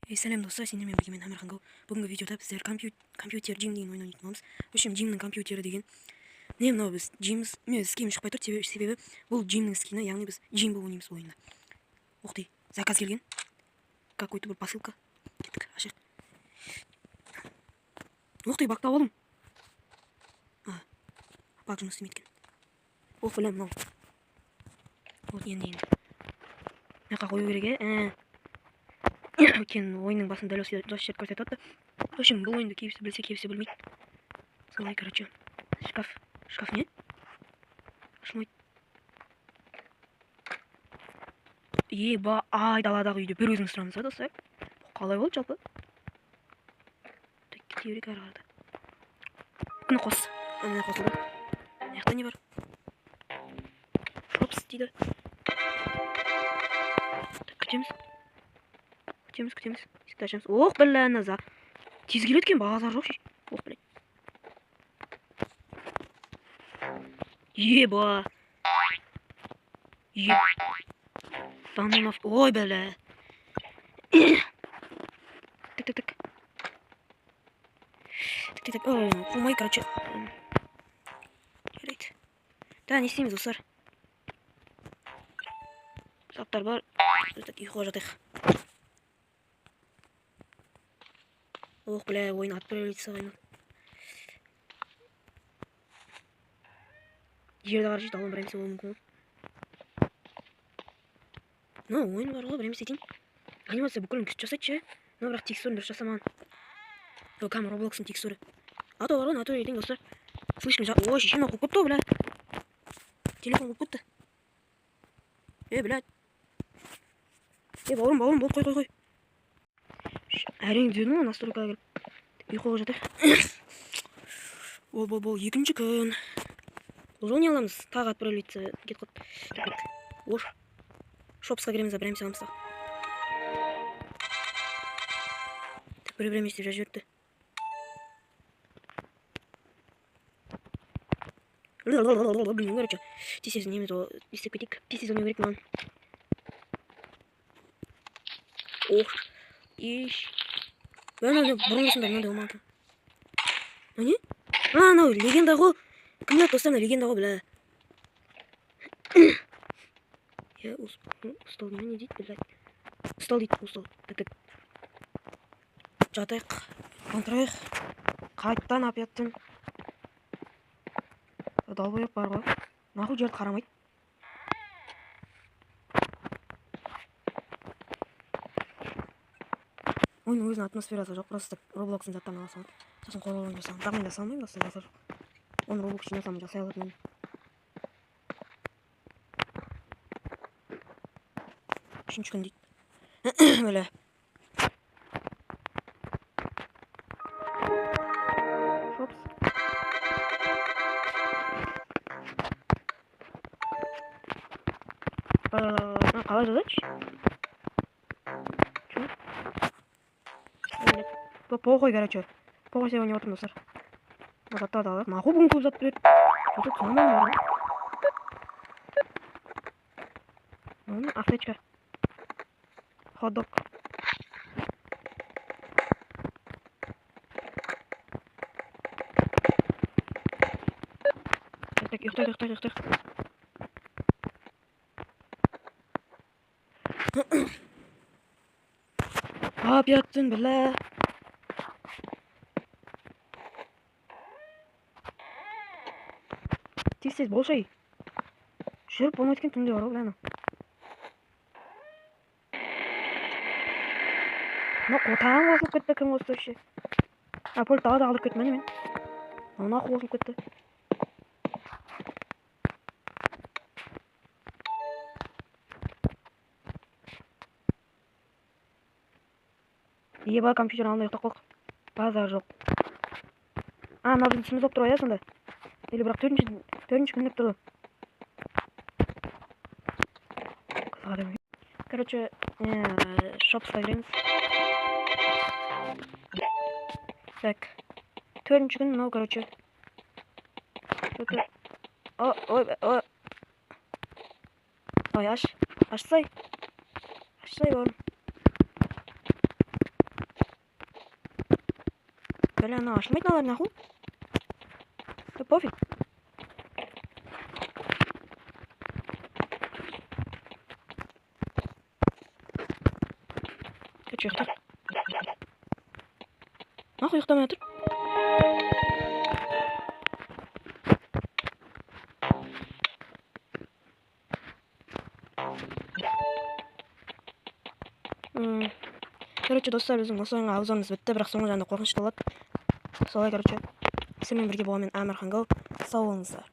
Сәлем достар, сендермен бірге мен Әмірхан Го. Бүгінгі видеода біздер компьютер Джим деген ойын ойнайтын боламыз. В общем, Джимнің компьютері деген. Не мынау біз Джимс, мен скинім шықпай тұр, себебі бұл Джимнің скині, яғни біз Джим болып ойнаймыз бұл ойында. Ух ты, заказ келген. Какой-то бір посылка. Кеттік, ашайық. Ух ты, бак тауып алдым. А, бак жұмыс істемейді екен. Ох, бля, мынау. Вот енді. Мына жаққа қою керек, ә? Өйткені ойынның басында дәл осы жерді көрсетіп жатты. В общем, бұл ойынды кейбісі білсе, кейбісі білмейді. Солай, короче. Шкаф. Шкаф не? Ашылмайды. Еба, ай, даладағы үйде бір өзіміз тұрамыз ба, достар? Қалай болды жалпы? Так, кете берейік ары қарата. Күні қос. Міне қосылды. Мына жақта не бар? Шопс дейді. Так, күтеміз. Күтеміз, күтеміз. Есікті ашамыз. Ох, бля, наза. Тез келеді екен, базар жоқ ше. Ох, бля. Еба. Е. Данонов. Ой, бля. Так, так, так. Так, так, так. Ой, қумай, короче. Жарайды. Да, не істейміз, достар? Заттар бар. Так, ұйқыға жатайық. Ох, бля, ойын отправиться қайна. Жерді қарашы, далон бір нәрсе болуы мүмкін ғой. Мынау ойын бар ғой, бір нәрсе етейін. Анимация бүкілін күшті жасайды ше. Но бірақ текстурын дұрыс жасамаған. О, кәдімгі Роблокстың текстуры. А то бар ғой, натуре ертең, достар. Слишком Ой, шешем қуып кетті ғой, бля. Телефон қуып кетті. Е, бля. Е, бауырым, бауырым, болды, қой, қой, қой. Әрең түзедім ғой, настройкаға кіріп. Ұйқыға жатайық. Бол, бол, бол, екінші күн. Бұл жолы не аламыз? Тағы отправиться кетіп қалды. Так, ош. Шопсқа кіреміз да, бір нәрсе аламыз тағы. Так, бір бір деп жазып жіберіпті. Білмеймін, короче. Тез тез неміз ол істеп кетейік. Тез тез ойнау керек маған. Ох. Иш. Мынау бұрынғысында мынандай болмаған екен. Мынау не? А, мынау легенда ғой. Кім біледі, достар, мынау легенда ғой, бля. Я устал, не дейді, блядь. Устал дейді, устал. Так, так. Жатайық. Отырайық. Қайтадан опять. Долбоеб бар ғой. Нахуй жерді қарамайды. Ойынның өзінің атмосферасы жоқ, просто Роблокстың заттарын ала салады. Сосын қол ойын жасағанмын. Бірақ мен жасай алмаймын, достар, базар жоқ. Оны Роблокс жинасам жасай алатын едім. Үшінші күн дейді. Бля. Шопс. Қалай жазады? Чё? Похуй, короче. Похуй сегодня отырмын, достар. Мына заттарды алайық. Нахуй бүгін көп зат береді. Что-то түсіне алмаймын, бар. Аптечка. Хот-дог. Так, так, ұйықтайық, ұйықтайық, ұйықтайық. Опять, бля. Тез тез болшы ай. Жүріп болмайды екен түнде бар ғой, бля, анау. Мына қотағым қосылып кетті, кім қосты вообще? А, пульт далада қалдырып кеттім, әне мен. Мынау нахуй қосылып кетті. Еба, компьютер алдында ұйықтап қалдық. Базар жоқ. А, мынау біздің түсіміз болып тұр ғой, иә, сонда? Или бірақ төртінші күн деп тұр ғой. Қызық адам екен. Короче, шопсқа кіреміз. Так. Төртінші күн мынау, короче. Что-то. О, ой, ой. Ой, аш. Ашсай. Ашсай, бауырым. Бля, ана ашылмайды мыналар, нахуй. Да пофиг. Короче, ұйықтайық. Нахуй ұйықтамай жатыр. Короче, достар, біздің осы ойынға обзорымыз бітті, бірақ соңғы жағында қорқынышты болады. Солай, короче, сіздермен бірге болған мен, Әмірхан Гол. Сау болыңыздар.